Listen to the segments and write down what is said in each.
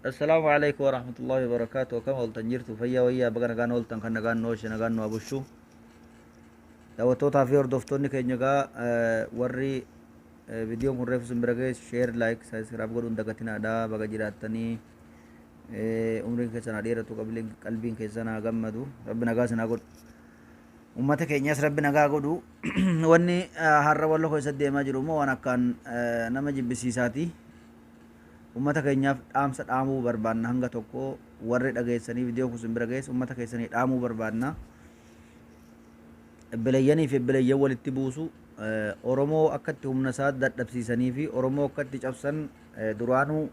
Assalaamu alaikum warahmatullahi wabarakatuh. Akkam ooltan? Jirtu fayyaa wayyaa? Baga nagaan ooltan. Kan nagaan nu oolche nagaan nu haa bulchu. Daawwattootaa fi hordoftoonni keenya egaa warri viidiyoon kun reefu isin bira ga'e, share, like, subscribe godhuun dagatinaadha. Baga jiraattanii, umriin keessan haa dheeratu, qalbiin keessan haa gammadu. Rabbi nagaa isin haa godhu. Uummata keenyas Rabbi nagaa godhu. Wanni har'a Walloo keessatti deemaa jiru immoo waan akkaan nama jibbisiisaati. Uummata keenyaaf dhaamsa dhaamuu barbaanna. Hanga tokko warri dhageessanii viidiyoo kun isin bira geesse, uummata keessanii dhaamuu barbaanna. Ebbeleeyyanii fi ebbeleeyyan walitti buusu, Oromoo akka itti humna isaa dadhabsiisanii fi Oromoo akka itti cabsan duraanuu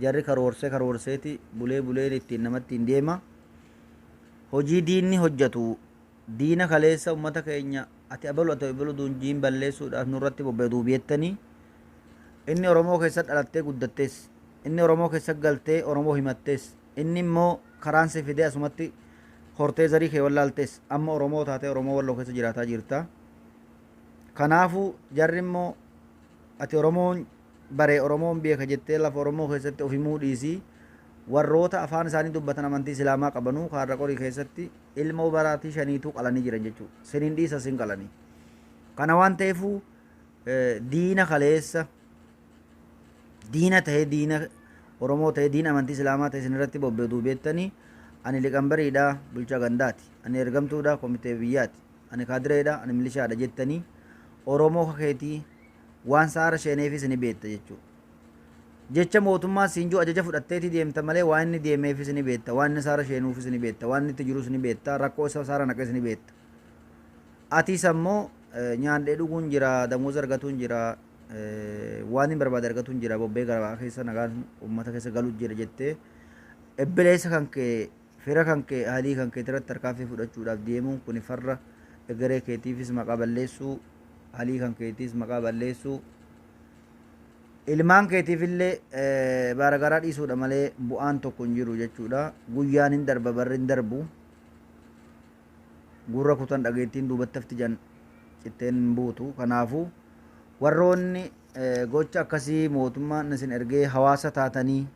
jarri karoorsee karoorseeti bulee buleen ittiin namatti hin deema. Hojii diinni hojjetu, diina kaleessa uummata keenya ati abalu ati abalu dunjiin balleessuudhaaf nurratti bobba'e duubiyettanii, inni Oromoo keessa dhalattee guddattees, inni Oromoo keessa galtee Oromoo himattees, inni immoo karaan si fidee asumatti hortee zarii kee wallaaltees, amma Oromoo taatee Oromoo Walloo keessa jiraataa jirta. Kanaafuu jarri immoo ati Oromoon bare, Oromoon beeka jettee lafa Oromoo keessatti of himuu dhiisii, warroota afaan isaanii dubbatan, amantii Islaamaa qabanuu Kaarra Qorii keessatti ilmoo baraatii shaniituu qalanii jiran jechuudha. Sinin dhiisa sin qalanii. Kana waan ta'eefuu diina kaleessa diina ta'ee, diina Oromoo ta'ee, diina amantii Islaamaa ta'e isin irratti bobba'e duubeettanii, ani liqambariidha, bulchaa gandaati, ani ergamtuudha, komitee biyyaati, ani kaadireedha, ani milishaadha jettanii Oromoo kakeetii waan saara sheeneefis ni beekta jechuudha. Jecha mootummaa siinjuu ajaja fudhatteetii deemta malee waan inni deemeefis ni beekta, waan inni saara sheenuufis ni beekta, waan inni itti jirus ni beekta, rakkoo isa saara naqes ni beekta. Atiis ammoo nyaadhee dhuguun jira, damooza argatuun jira, waan hin barbaade argatuun jira, bobbee gabaa keessa nagaan uummata keessa galuu jira jettee ebbileessa kan kee, fira kan kee, ahlii kan kee irratti tarkaanfii fudhachuudhaaf deemuun kun farra egeree keetiifis maqaa balleessuu, ahlii kan keetiis maqaa balleessuu, ilmaan keetiifillee baara garaa dhiisuudha malee bu'aan tokko hin jiru jechuudha. Guyyaan hin darba, barri hin darbu. Gurra kutan dhageettiin duubatti hafti jan, citteen hin buutu. Kanaafuu warroonni gocha akkasii mootummaan isin ergee hawaasa taatanii